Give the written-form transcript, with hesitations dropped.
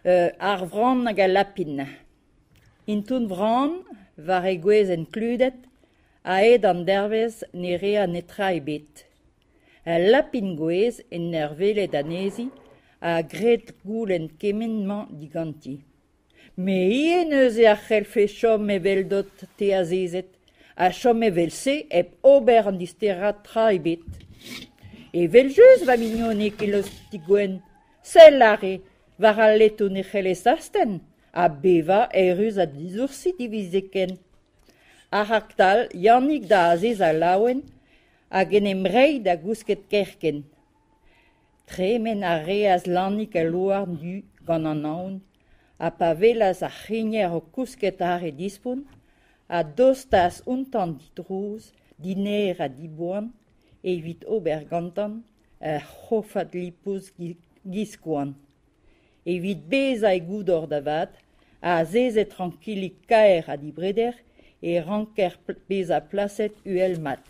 Ar vran hag al lapin. Inton Vran, war he gwezenn kludet, a-hed an dervezh ne rea netra ebet. Al lapin gouez, en ur welet anezhi, a gred goulenn kement-mañ diganti. Me ivez neuze a c'hellfe chom eveldot-te azezet, ha chom evel-se hep ober an disterañ tra ebet. Evel-just, va mignonig e lostig gwenn, sell aze, war al leton e c'hellez astenn ha bevañ eürus ha disoursi hiviziken. Ha raktal Yannig da azezañ laouen hag en em reiñ da gousket kerkent. Tremen a reas Lanig al louarn du gant an aon ha pa welas ar c'hrigner o kousket aze dispont, a dostaas outañ didrouz, dinec'h ha diboan, evit ober gantañ ur c'hrofad lipous giz koan. Evit bezañ e goudor da vat, azezet trankilik-kaer ha dibreder, e ranker bezañ plaset uhel-mat.